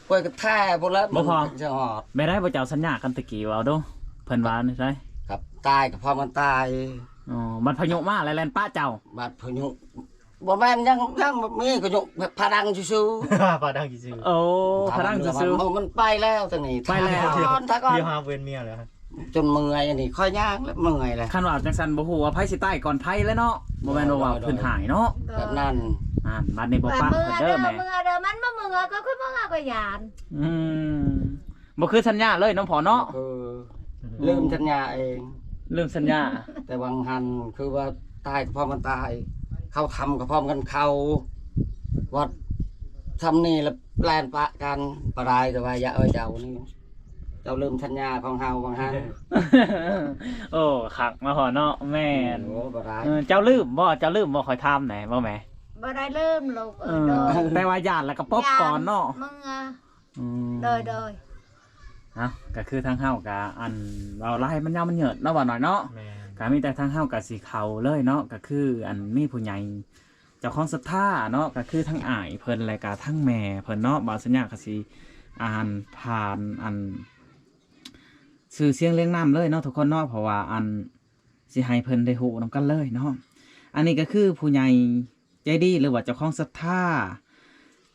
ໂດຍ ກ້ວຍກະແທພຸ້ນແຫຼະ ບໍ່ພໍ ມັນຊິຮອດ. ແມ່ນໄດ ບໍ່ເຈົ້າສັນຍາກັນແຕ່ກີ້ ເວົ້າດູ ເພິ່ນວ່າແນວໃດ? ກັບຕາຍກໍພ້ອມກັນຕາຍ. ອໍ ບັດພາຍຸມາແລ້ວແລ່ນປະເຈົ້າ? ບັດພາຍຸ ບໍ່ແມ່ນ ຍັງ ຍັງມີພາຍຸ ພາດັງຊື່ໆ ພາດັງຊື່ໆ. ໂອ້ ພາດັງຊື່ໆ ມັນ ມັນໄປແລ້ວ ທາງນີ້ ໄປແລ້ວ ຖາກ່ອນ ຖາກ່ອນ ດຽວຫາເວນເມຍແລ້ວ ຈົນເມື່ອຍ ອັນນີ້ຂ້ອຍຍ່າງແລ້ວເມື່ອຍແລ້ວ. ຄັນວ່າຈັ່ງຊັ້ນບໍ່ຮູ້ວ່າໃຜຊິຕາຍກ່ອນໃຜແລ້ວເນາະ ບໍ່ແມ່ນວ່າເພິ່ນຫາຍເນາະ ແບບນັ້ນ. ອ່າ ບັດນີ້ບໍ່ປະເພິ່ນເດີແມ່ ເມື່ອເດີ ມັນບໍ່ເມື່ອກໍຄືເມື່ອກໍຢ້ານ. ອືມ ບໍ່ຄືສັນຍາເລີຍເນາະພໍ່ເນາະ ເອີ ລືມສັນຍາເອງ ລືມສັນຍາ ແຕ່ຫວ່າງຫັ້ນຄືວ່າຕາຍກໍພ້ອມກັນຕາຍ ເຂົ້າຖ້ຳກໍພ້ອມກັນເຂົ້າ ວັດ ຖ້ຳນີ້ລະແລ່ນປະກັນ ປະໄດ້ກໍວ່າ ຢ່າເອີຍ ເຈົ້ານີ້ ເຈົ້າລືມສັນຍາຂອງເຮົາຫວ່າງຫັ້ນ. ໂອ້ ຄັກເນາະພໍ່ເນາະ ແມ່ນ ໂອ້ ບໍ່ໄດ້ ເອີ ເຈົ້າລືມບໍ່ ເຈົ້າລືມບໍ່ ຂ້ອຍຖາມແດ່ ບໍ່ແມ່? ບໍ່ໄດ້ລືມລູກເອີຍ ເອີ ໂດຍ ແຕ່ວ່າຢ້ານແລ້ວກໍປົບກ່ອນເນາະ ຢ້ານເມື່ອ ອືມ ໂດຍ ໂດຍ ເນາະ ກໍຄືທາງເຮົາກໍ ອັນ ເວົ້າຫຼາຍມັນຍາວມັນຍືດເນາະ ວ່າໜ້ອຍເນາະ ແມ່ນ ກໍມີແຕ່ທາງເຮົາກໍຊິເຂົ້າເລີຍເນາະ ກໍຄື ອັນ ມີຜູ້ໃຫຍ່ເຈົ້າຂອງສັດທາເນາະ ກໍຄືທັງອ້າຍເພິ່ນ ແລະກໍທັງແມ່ເພິ່ນເນາະ ບ່າວສັນຍາກໍຊິ ອ່ານຜ່ານ ອັນ ຊື່ສຽງລຽງນາມເລີຍເນາະທຸກຄົນເນາະ ເພາະວ່າ ອັນ ຊິໃຫ້ເພິ່ນໄດ້ຮູ້ນຳກັນເລີຍເນາະ. ອັນນີ້ກໍຄືຜູ້ໃຫຍ່ໃຈດີ ຫຼືວ່າເຈົ້າຂອງສັດທາ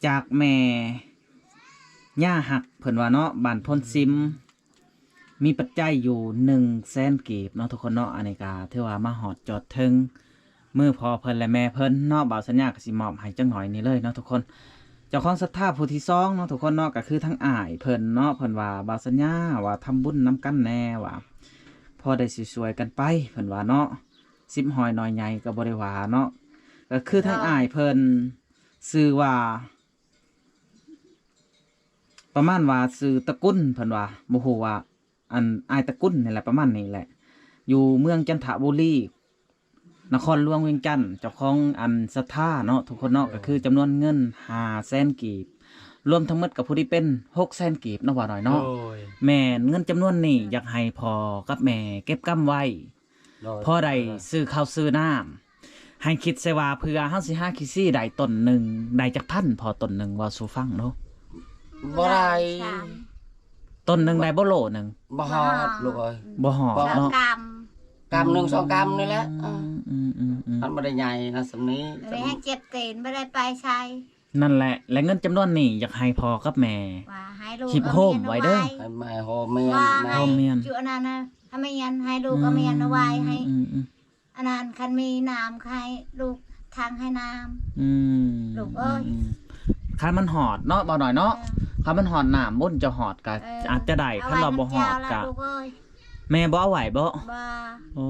ຈາກແມ່ຍ່າຮັກ ເພິ່ນວ່າເນາະ ບ້ານໂພນຊິມ ມີປັດໄຈຢູ່ໜຶ່ງແສນກີບເນາະທຸກຄົນເນາະ. ອັນນີ້ກໍຖືວ່າມາຮອດຈອດເຖິງມືພໍ່ເພິ່ນ ແລະ ແມ່ເພິ່ນເນາະ. ບ່າວສັນຍາກໍຊິມອບໃຫ້ຈັກໜ້ອຍນີ້ເລີຍເນາະທຸກຄົນ. ເຈົ້າຂອງສັດທາຜູ້ທີສອງເນາະທຸກຄົນເນາະ ກໍຄືທາງອ້າຍເພິ່ນເນາະ ເພິ່ນວ່າ ບ່າວສັນຍາວ່າທຳບຸນນຳກັນແດ່ວ່າ ພໍໄດ້ຊິຊ່ວຍກັນໄປ ເພິ່ນວ່າເນາະ ສິບຮ້ອຍໜ້ອຍໃຫຍ່ກໍບໍ່ໄດ້ວ່າເນາະ. ກໍຄືທາງອ້າຍເພິ່ນຊື່ວ່າ ປະມານວ່າຊື່ຕະກຸນ ເພິ່ນວ່າ ບໍ່ຮູ້ວ່າ ອັນ ອ້າຍຕະກຸນນີ້ແຫຼະ ປະມານນີ້ແຫຼະ ຢູ່ເມືອງຈັນທະບູລີ ນະຄອນຫຼວງວຽງຈັນ ເຈົ້າຂອງອັນສັດທາເນາະທຸກຄົນເນາະ. ກໍຄືຈຳນວນເງິນຫ້າແສນກີບ ລວມທັງໝົດກໍພໍດີເປັນຫົກແສນກີບເນາະ ບ່າວນ້ອຍເນາະ. ໂດຍ ແມ່ນ ເງິນຈຳນວນນີ້ຢາກໃຫ້ພໍ່ກັບແມ່ເກັບກຳໄວ້ ໂດຍ ພໍໄດ້ຊື້ເຂົ້າຊື້ນ້ຳ. ໃຫ້ຄິດໃສ່ວ່າ ເພື່ອເຮົາຊິຫາຂີ້ຊີ້ໄດ້ຕົ້ນໜຶ່ງ ໄດ້ຈັກພັນ ພໍຕົ້ນໜຶ່ງ ເວົ້າສູ່ຟັງດູ. ບໍ່ໄດ້ ຕົ້ນໜຶ່ງໄດ້ບໍ່ໂລໜຶ່ງ? ບໍ່ຮອດລູກເອີຍ ບໍ່ຮອດເນາະ ກຳ ກຳໜຶ່ງສອງກຳນີ້ແຫຼະ. ອືມ ມັນບໍ່ໄດ້ໃຫຍ່ນະສ່ຳນີ້ ແມ່ງເຈັບຕີນ ບໍ່ໄດ້ໄປໃສ. ນັ້ນແຫຼະ ແລະເງິນຈຳນວນນີ້ຢາກໃຫ້ພໍ່ກັບແມ່ ວ່າໃຫ້ລູກ ຮີບໂຮມໄວ້ເດີ ໃຫ້ແມ່ໂຮມມຽນ ວ່າໃຫ້ ໂຮມມຽນ ຈຸອັນນັ້ນນະ ໃຫ້ມຽນ ໃຫ້ລູກກໍມຽນເອົາໄວ້ ໃຫ້ ອືມ ອັນນັ້ນ ຄັນມີນ້ຳໃຫ້ລູກຖັງໃຫ້ນ້ຳ ອືມ ລູກເອີຍ ອືມ ຄັນມັນຮອດເນາະ ບ່າວນ້ອຍເນາະ ເອີ ຄັນມັນຮອດນ້ຳບຸນຈະຮອດກະ ເອີ ອາດຈະໄດ້ ເອົາໄວ້ ຄັນວ່າບໍ່ຮອດກະ ນຳເຈົ້າລະລູກເອີຍ ແມ່ບໍ່ເອົາໄວ້ບໍ່? ບໍ່ ໂອ້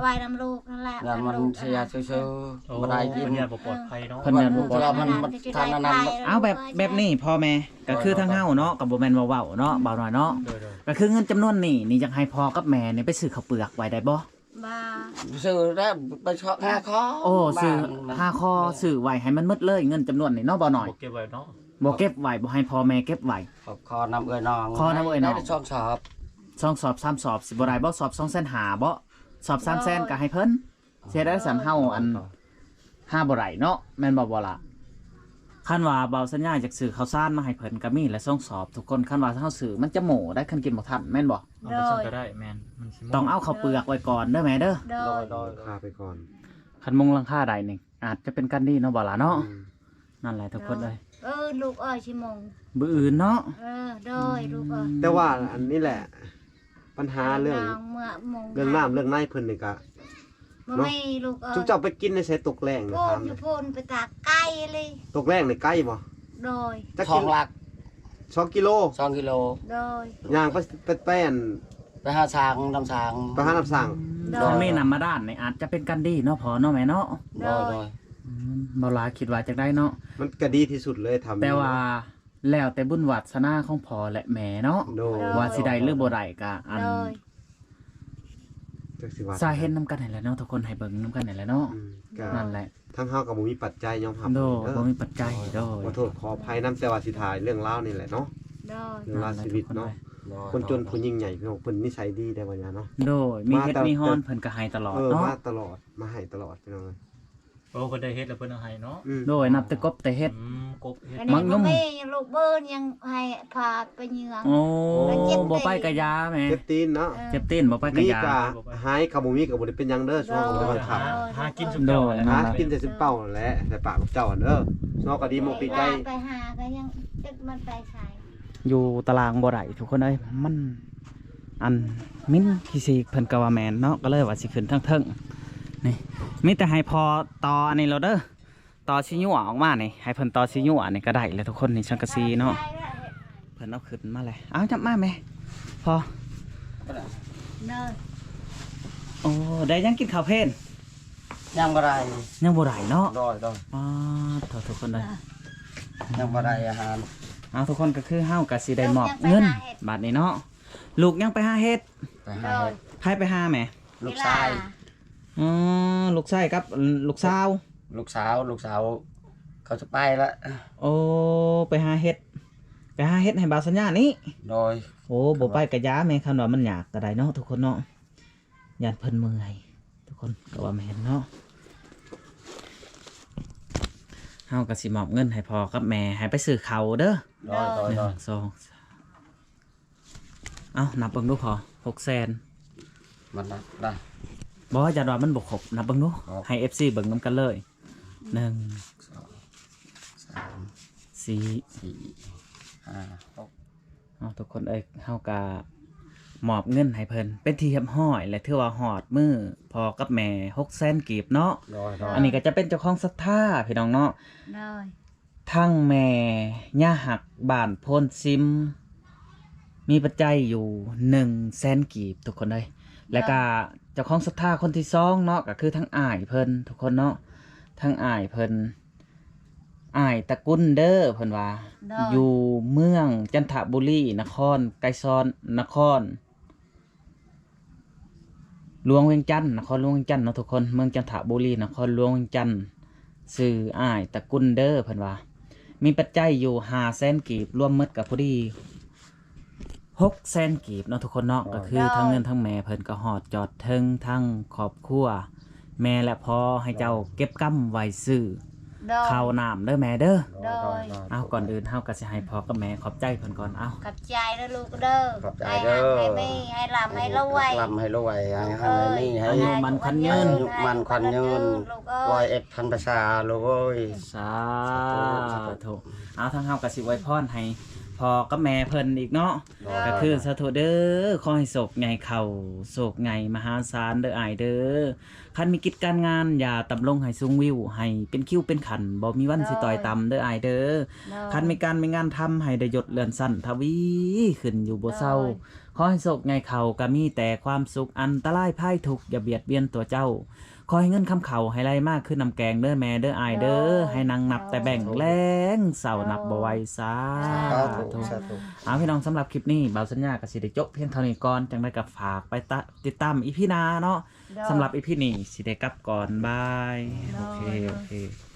ໄວ້ນຳລູກນັ້ນແຫຼະ ຢ້ານມັນເສຍຊື່ໆ ໂອ້ ບໍ່ໄດ້ກິນ ເພິ່ນຢ້ານບໍ່ປອດໄພເນາະ ເພິ່ນຢ້ານບໍ່ປອດໄພ ມັນ ມັນທານອັນນັ້ນ ເອົາແບບ ແບບນີ້ພໍ່ແມ່ ກໍຄືທາງເຮົາເນາະ ກໍບໍ່ແມ່ນວ່າເວົ້າເນາະ ເບົາໜ້ອຍເນາະ ໂດຍໆ ກໍຄືເງິນຈຳນວນນີ້ ນີ້ຢາກໃຫ້ພໍ່ກັບແມ່ນີ້ໄປຊື້ເຂົ້າເປືອກໄວ້ໄດ້ບໍ່? ບໍ່ ຊື້ແລ້ວໄປຊອກຫາຂໍ ໂອ້ ຊື້ຫາຂໍ ຊື້ໄວ້ໃຫ້ມັນໝົດເລີຍ ເງິນຈຳນວນນີ້ເນາະ ເບົາໜ້ອຍ ບໍ່ເກັບໄວ້ເນາະ ບໍ່ເກັບໄວ້ ບໍ່ໃຫ້ພໍ່ແມ່ເກັບໄວ້ ຂໍນຳເອື້ອຍນ້ອງ ຂໍນຳເອື້ອຍນ້ອງ ໄດ້ສອງສອບ ສອງສອບ ສາມສອບ ຊິບໍ່ໄດ້ບໍ່? ສອບສອງແສນຫ້າບໍ່? ສອບສາມແສນກໍໃຫ້ເພິ່ນ ເຮັດໄດ້ຊັ້ນເຮົາອັນ ຫາບໍ່ໄດ້ເນາະ ແມ່ນບໍ່ ບໍ່ລະ? ຄັນວ່າເບົາສັນຍາຢາກຊື້ເຂົ້າສານມາໃຫ້ເພິ່ນກໍມີແຫຼະສອງສອບ ທຸກຄົນ ຄັນວ່າເຮົາຊື້ມັນຈະໂມ້ໄດ໋ ຄັນກິນບໍ່ທັນແມ່ນບໍ່? ເອົາໄປຊັ້ນກໍໄດ້ ແມ່ນ ມັນຊິໂມ້ ຕ້ອງເອົາເຂົ້າເປືອກໄວ້ກ່ອນເດີແມ່ເດີ ໂດຍ ໂດຍ ໂດຍ ລາຄາໄປກ່ອນ ຄັນມຸງຫຼັງຄາໄດ້ນີ້ ອາດຈະເປັນການດີເນາະ ບໍ່ລະເນາະ ອືມ ນັ້ນແຫຼະທຸກຄົນເອີຍ ເອີ ລູກເອີຍ ຊິໂມງ ມື້ອື່ນເນາະ ເອີ ໂດຍ ອືມ ລູກເອີຍ ແຕ່ວ່າອັນນີ້ແຫຼະ ບັນຫາເລື່ອງ ເລື່ອງນ້ຳເລື່ອງໃນເພິ່ນນີ້ກະ ບໍ່ມີລູກເອີຍ ຊຸມເຈົ້າໄປກິນໃນໃສຕົກແລງນີ້ ໂພນ ຖາມ ຢູ່ໂພນ ໄປຕາກໄກເລີຍ ຕົກແລງນີ້ໄກບໍ່? ໂດຍ ຈັກ ສອງຫຼັກ ສອງກິໂລ ສອງກິໂລ ໂດຍ ຍ່າງໄປ ໄປ ໄປອັນ ໄປຫາຊ້າງ ນຳຊ້າງ ໄປຫານຳຊ້າງ ໂດຍ ຄັນມີນ້ຳບາດານນີ້ອາດຈະເປັນການດີເນາະພໍ່ເນາະແມ່ເນາະ ໂດຍ ໂດຍ ໂດຍ ອືມ ບໍ່ຫຼາຍຄິດວ່າຈັ່ງໃດເນາະ ມັນກະດີທີ່ສຸດເລີຍ ຖ້າມີ ແຕ່ວ່າ ແລ້ວແຕ່ບຸນວາສະໜາຂອງພໍ່ ແລະ ແມ່ເນາະ ໂດຍ ວ່າຊິໄດ້ຫຼືບໍ່ໄດ້ກະອັນ ໂດຍ ຈັກຊິວ່າ ສາເຫັນນຳກັນຫັ້ນແຫຼະເນາະ ທຸກຄົນໃຫ້ເບິ່ງນຳກັນຫັ້ນແຫຼະເນາະ ອືມ ກໍ ນັ້ນແຫຼະ ທາງເຮົາກໍບໍ່ມີປັດໄຈຍອມຮັບ ໂດຍ ເນາະ ບໍ່ມີປັດໄຈ ໂດຍ ຂໍໂທດຂໍອະໄພນຳ ແຕ່ວ່າຊິຖ່າຍເລື່ອງລາວນີ້ແຫຼະເນາະ ໂດຍ ເລື່ອງລາວຊີວິດເນາະ ໂດຍ ຄົນຈົນຜູ້ຍິ່ງໃຫຍ່ ພີ່ນ້ອງ ເພິ່ນນິໄສດີໄດ໋ວ່າຫຍັງເນາະ ໂດຍ ມີເຫັດມີຮອນເພິ່ນກໍໃຫ້ຕະຫຼອດເນາະ ເອີ ມາຕະຫຼອດ ມາໃຫ້ຕະຫຼອດ ພີ່ນ້ອງເອີຍ ໂອ້ ເພິ່ນໄດ້ເຮັດແລ້ວເພິ່ນເອົາໃຫ້ເນາະ ອືມ ໂດຍ ນັບແຕ່ກົບແຕ່ເຫັດ ອືມ ກົບເຫັດ ມັກຫຍຸ້ມ ບໍ່ມີລູກເບີນຍັງໃຫ້ພາໄປເຍືອງ ໂອ້ ແລ້ວເຈັບຕີນ ບໍ່ໄປກະຢາແມ່ ເຈັບຕີນເນາະ ເອີ ເຈັບຕີນບໍ່ໄປກະຢາ ມີກະຫາຍ ຄັນບໍ່ມີກະບໍ່ໄດ້ເປັນຫຍັງເດີ ໂດຍ ຊ່ວງບໍ່ໄດ້ບັງຄັບ ໂດຍ ຫາກິນຊຸມເຈົ້າ ໂດຍ ແຫຼະ ຫາກິນແຕ່ຊຸມເຈົ້າຫັ້ນແຫຼະ ໄດ້ປາກເຈົ້າຫັ້ນເດີ ຊ່ວງກະດີໝົກດີໃຈ ໄປຫາກະຍັງຈັກມັນໄປໃສ ຢູ່ຕາລາງບໍ່ໄດ້ທຸກຄົນເອີຍ ມັນ ອັນ ມິນຂີ້ສີກເພິ່ນກໍວ່າແມ່ນເນາະ ກໍເລີຍວ່າຊິຂຶ້ນທາງເທິງ ນີ້ ມີແຕ່ໃຫ້ພໍຕໍ່ອັນນີ້ໂລດເດີ ຕໍ່ຊິຍົວອອກມານີ້ ໃຫ້ເພິ່ນຕໍ່ຊິຍົວນີ້ກໍໄດ້ແຫຼະທຸກຄົນ ນີ້ສັງກະສີເນາະ ເພິ່ນເອົາຂຶ້ນມາແລ້ວ ເອົາຈັບມາແມ່ ພໍ ເດີ ໂອ້ ໄດ້ຍັງກິນເຂົ້າເພນ? ຍັງບໍ່ໄດ້ ຍັງບໍ່ໄດ້ເນາະ ໂດຍ ໂດຍ ປາດໂທ ທຸກຄົນເອີຍ ຍັງບໍ່ໄດ້ອາຫານ ເອົາ ທຸກຄົນ ກໍຄືເຮົາກໍຊິໄດ້ມອບເງິນບາດນີ້ເນາະ ລູກຍັງໄປຫາເຫັດ ໄປຫາເຫັດ ໃຜໄປຫາແມ່? ລູກຊາຍ ອໍ ລູກຊາຍກັບລູກສາວ ລູກສາວ ລູກສາວເຂົາຈະໄປລະ ໂອ້ ໄປຫາເຫັດ ໄປຫາເຫັດໃຫ້ບ່າວສັນຍານີ້ ໂດຍ ໂອ້ ບໍ່ໄປກະຢ່າແມ່ ຄັນວ່າມັນຍາກກະໄດ້ເນາະ ທຸກຄົນເນາະ ຢ້ານເພິ່ນເມື່ອຍ ທຸກຄົນ ກໍວ່າແມ່ນເນາະ ເຮົາກໍຊິມອບເງິນໃຫ້ພໍ່ກັບແມ່ ໃຫ້ໄປຊື້ເຂົ້າເດີ ໂດຍ ໂດຍ ໂດຍ ໜຶ່ງ ສອງ ສາມ ເອົ້າ ນັບເບິ່ງດູພໍ່ ຫົກແສນ ມັນນັບໄດ້ ບໍ່ ຢ້ານວ່າມັນບໍ່ຄົບ ນັບເບິ່ງດູ ໃຫ້ເອັຟຊີເບິ່ງນຳກັນເລີຍ ໜຶ່ງ ສອງ ສາມ ສີ່ ສີ່ ຫ້າ ຫົກ ເອົາ ທຸກຄົນເອີຍ ເຮົາກະມອບເງິນໃຫ້ເພິ່ນເປັນທີ່ຮຽບຮ້ອຍ ແລະ ຖືວ່າຮອດມື້ພໍ່ກັບແມ່ ຫົກແສນກີບເນາະ ໂດຍ ໂດຍ ອັນນີ້ກໍຈະເປັນເຈົ້າຂອງສັດທາ ພີ່ນ້ອງເນາະ ໂດຍ ທັງແມ່ຍາຮັກ ບ້ານໂພນຊິມ ມີປັດໄຈຢູ່ໜຶ່ງແສນກີບ ທຸກຄົນເອີຍ ແລ້ວກະເຈົ້າຂອງສັດທາຄົນທີສອງເນາະ ກໍຄືທັງອ້າຍເພິ່ນ ທຸກຄົນເນາະ ທັງອ້າຍເພິ່ນ ອ້າຍຕະກຸນເດີ ເພິ່ນວ່າ ໂດຍ ຢູ່ເມືອງຈັນທະບູລີ ນະຄອນໄກສອນ ນະຄອນ ຫຼວງວຽງຈັນ ນະຄອນຫຼວງວຽງຈັນເນາະທຸກຄົນ ເມືອງຈັນທະບູລີ ນະຄອນຫຼວງວຽງຈັນ ຊື່ອ້າຍຕະກຸນເດີ ເພິ່ນວ່າ ມີປັດໄຈຢູ່ຫ້າແສນກີບ ລວມໝົດກໍພໍດີຫົກແສນກີບເນາະທຸກຄົນເນາະ ໂດຍ ກໍຄື ໂດຍ ທັງເງິນທັງແມ່ເພິ່ນກໍຮອດຈອດເຖິງທັງຄອບຄົວ ແມ່ ແລະ ພໍ່ ໃຫ້ເຈົ້າເກັບກຳໄວ້ຊື້ ໂດຍ ເຂົ້ານ້ຳເດີແມ່ເດີ ໂດຍ ໂດຍ ເອົາ ກ່ອນອື່ນເຮົາກໍຊິໃຫ້ພໍ່ກັບແມ່ຂອບໃຈເພິ່ນກ່ອນ ເອົາ ຂອບໃຈເດີລູກເດີ ຂອບໃຈເດີ ໃຫ້ຮັ່ງໃຫ້ມີ ໃຫ້ລ່ຳໃຫ້ລວຍ ໃຫ້ລູກຮ່ຳໃຫ້ລວຍ ໃຫ້ຮັ່ງໃຫ້ມີ ໃຫ້ ໃຫ້ອາຍຸໝັ້ນຂວັນຍືນ ອາຍຸໝັ້ນຂວັນຍືນ ລູກເອີຍ ຮ້ອຍເອັດພັນພາສາ ລູກເອີຍ ສາທຸ ສາທຸ ເອົາ ທາງເຮົາກໍຊິອວຍພອນໃຫ້ ພໍ່ກັບແມ່ເພິ່ນອີກເນາະ ໂດຍ ກໍຄືສາທຸເດີ ຂໍໃຫ້ໂຊກໃຫຍ່ເຂົ້າ ໂຊກໃຫຍ່ມະຫາສານເດີອ້າຍເດີ ຄັນມີກິດການງານ ຢ່າຕຳລົງໃຫ້ສູງວິວ ໃຫ້ເປັນຄິວເປັນຂັ້ນ ບໍ່ມີວັນ ໂດຍ ຊິຕ້ອຍຕ່ຳເດີອ້າຍເດີ ໂດຍ ຄັນມີການມີງານທຳ ໃຫ້ໄດ້ຍົດເລື່ອນຊັ້ນທະວີຂຶ້ນຢູ່ບໍ່ເຊົາ ໂດຍ ຂໍໃຫ້ໂຊກໃຫຍ່ເຂົ້າ ກໍມີແຕ່ຄວາມສຸກ ອັນຕະລາຍພາຍທຸກ ຢ່າບຽດບຽນຕົວເຈົ້າ ຂໍໃຫ້ເງິນຄຳເຂົ້າ ໃຫ້ໄຫຼມາຄືນ້ຳແກງເດີແມ່ເດີອ້າຍເດີ ໂດຍ ໃຫ້ນັ່ງນັບແຕ່ແບງ ໂດຍ ແລງເຊົ້າ ໂດຍ ນັບບໍ່ໄຫວ ສາ ສາທຸ ສາທຸ ສາທຸ ເອົາ ພີ່ນ້ອງ ສຳລັບຄລິບນີ້ ບ່າວສັນຍາກໍຊິໄດ້ຈົບພຽງເທົ່ານີ້ກ່ອນ ຈັ່ງໃດກໍຝາກໄປຕະ ຕິດຕາມອີພີໜ້າເນາະ ໂດຍ ສຳລັບອີພີນີ້ຊິໄດ້ກັບກ່ອນ ບາຍ ໂດຍ ໂອເຄ ໂອເຄ.